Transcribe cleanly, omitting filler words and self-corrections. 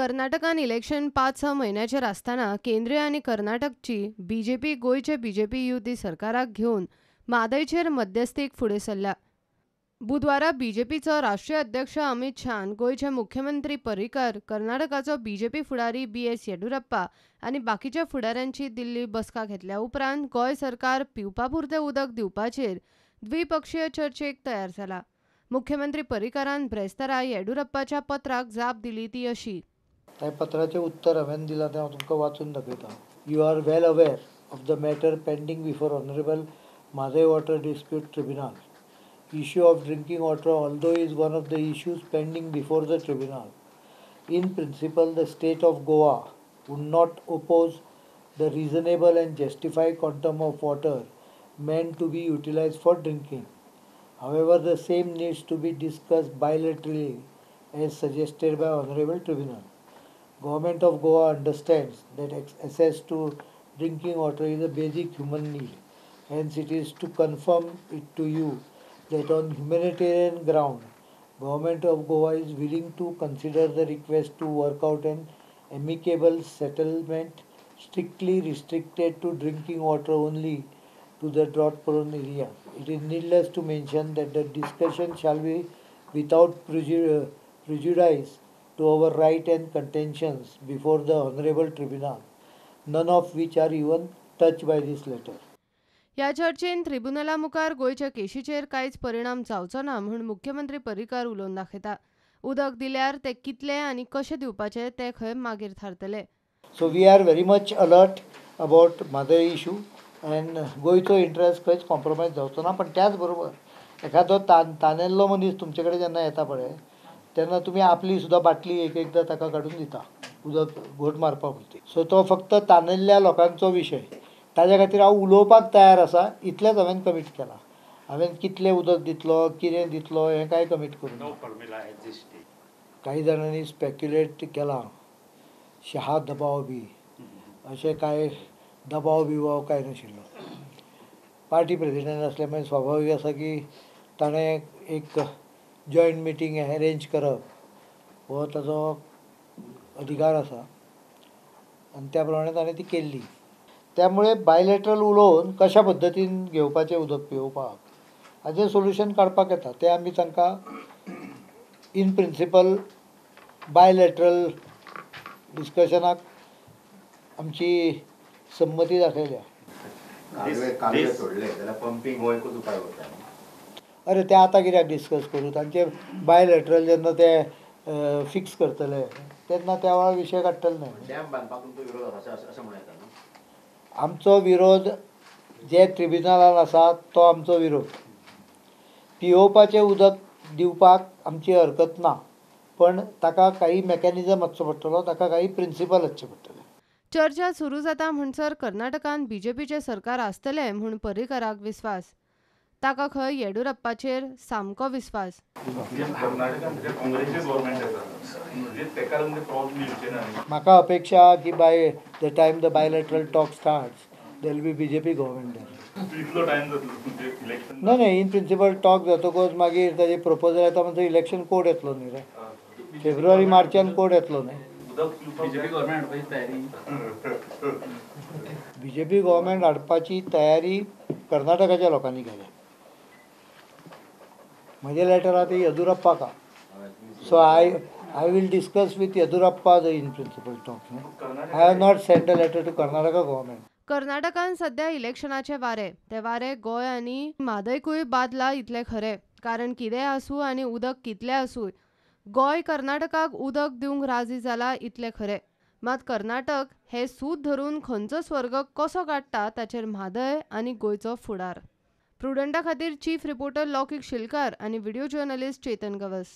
कर्नाटकान इलेक्शन 5-6 म्हयन्याचेर आसतना केंद्रीय आनी कर्नाटकची बीजेपी गोंयचे बीजेपी युती सरकाराक घेवन म्हादयचेर मध्यस्थीक फुडें सरल्या. बुधवारा बीजेपीचो राष्ट्रीय अध्यक्ष अमित शाहन गोंयचे मुख्यमंत्री पर्रीकर, कर्नाटकाचो बीजेपी फुडारी बी.एस. येडियुरप्पा आनी बाकीच्या फुडाऱ्यांची दिल्ली बसका घेतल्या उपरांत गोंय सरकार पिवपा पुरतें उदक दिवपाचेर द्विपक्षीय चर्चेक तयार जाला. मुख्यमंत्री पर्रीकरान ब्रेस्तारा येडियुरप्पाच्या पत्राक जाप दिली ती अशी. त्या पत्राचें उत्तर हांवें दिलां तें हांव तुमकां वाचून दाखयतां. You are well aware of the matter pending before honourable Mhadei water dispute tribunal. Issue of drinking water, although is one of the issues pending before the tribunal, in principle the state of Goa would not oppose the reasonable and justified quantum of water meant to be utilized for drinking. However, the same needs to be discussed bilaterally as suggested by Honorable Tribunal. Government of Goa understands that access to drinking water is a basic human need. Hence, it is to confirm it to you that on humanitarian ground, Government of Goa is willing to consider the request to work out an amicable settlement strictly restricted to drinking water only to the drought-prone area. It is needless to mention that the discussion shall be without prejudice to our right and contentions before the Honorable Tribunal, none of which are even touched by this letter. ह्या चर्चेन ट्रिब्युनला मुखार गोंयच्या केशीचेर कांयच परिणाम जावचो ना म्हूण मुख्यमंत्री पर्रीकार उलोवन दाखयता. उदक दिल्यार ते कितले आनी कशें दिवपाचें तें खंय मागीर थारतले. So we are very much alert about Mhadei issue and गोंयचो इंट्रस्ट खंयच कॉम्प्रोमायज जावचो ना. पण त्याच बरोबर एखादो तानेल्लो मनीस तुमचे कडेन जेन्ना येता पळय तेन्ना तुमी आपली सुद्दां बाटली एक एकदां ताका काडून दिता उदक घोट मारपा पुरती. सो तो फक्त तानेल्ल्या लोकांचो विशय, ताज्या खातीर हांव उलोवपाक तयार आसा इतलेंच हांवें कमीट केलां. हांवें कितलें उदक दितलो कितें दितलो हें कांय कमीट करूं ना. कांय जाणांनी स्पेक्युलेट केलां शहा दबाव बी अशें कांय दबाव बिबाव कांय नाशिल्लो. पार्टी प्रेजिडेंट आसल्या मागीर स्वाभावीक आसा की ताणें एक जॉयंट मिटींग अरेंज करप हो ताजो अधिकार आसा आनी त्या प्रमाणे ताणें ती केल्ली. त्यामुळे बायलॅटरल उलोवन कशा पद्दतीन घेवपाचें उदक पिवोवपाक हाजें सोल्युशन काडपाक येता. तें आमी तांकां इन प्रिंसिपल बायलॅटरल डिस्कशनाक आमची संमती दाखयल्या. अरे ते आतां कित्याक डिस्कस करूं, तांचे बायलॅटरल जेन्ना ते फिक्स करतले तेन्ना त्या वेळार विशय काडटले न्हय. आमचो विरोध जे ट्रिब्युनलान आसा तो आमचो विरोध. पियोवपाचें उदक दिवपाक आमची हरकत ना, पण ताका काही मॅकॅनिजम आसचो पडटलो, ताका काही प्रिंसिपल आसचें पडटलें. चर्चा सुरू जाता म्हणसर कर्नाटकान बीजेपीचें सरकार आसतलें म्हूण पर्रीकराक विस्वास. ताका खंय येडियुरप्पाचेर सामको विस्वास. म्हाका अपेक्षा की by the time the bilateral talk starts there will be BJP government. ना न्हय, इन प्रिंसिपल टॉक जातकच मागीर ताजे प्रपोजल येता म्हणसर इलेक्शन कोड येतलो न्ही रे, फेब्रुवारी मार्चान कोड येतलो न्ही. बीजेपी गव्हर्मेंट हाडपाची तयारी कर्नाटकाच्या लोकांनी केल्या. म्हजें लेटर आहा तें येडियुरप्पाक. So I will discuss with Yediyurappa the in principle talk. I have not send a letter to Karnataka government. कर्नाटकान सध्या इलेक्शनाचे वारे, ते वारे गोंय आनी म्हादयकूय बादला इतलें खरें. कारण कितेंय आसूं आनी उदक कितलें आसूं, गोंय कर्नाटकाक उदक दिवंक राजी जाला इतलें खरें. मात कर्नाटक हे सूत धरून खंयचो स्वर्ग कसो काडटा ताचेर म्हादय आनी गोंयचो फुडार. प्रुडंटा खातीर चीफ रिपोर्टर लौकीक शिलकार आनी व्हिडिओ जर्नलिस्ट चेतन गवस.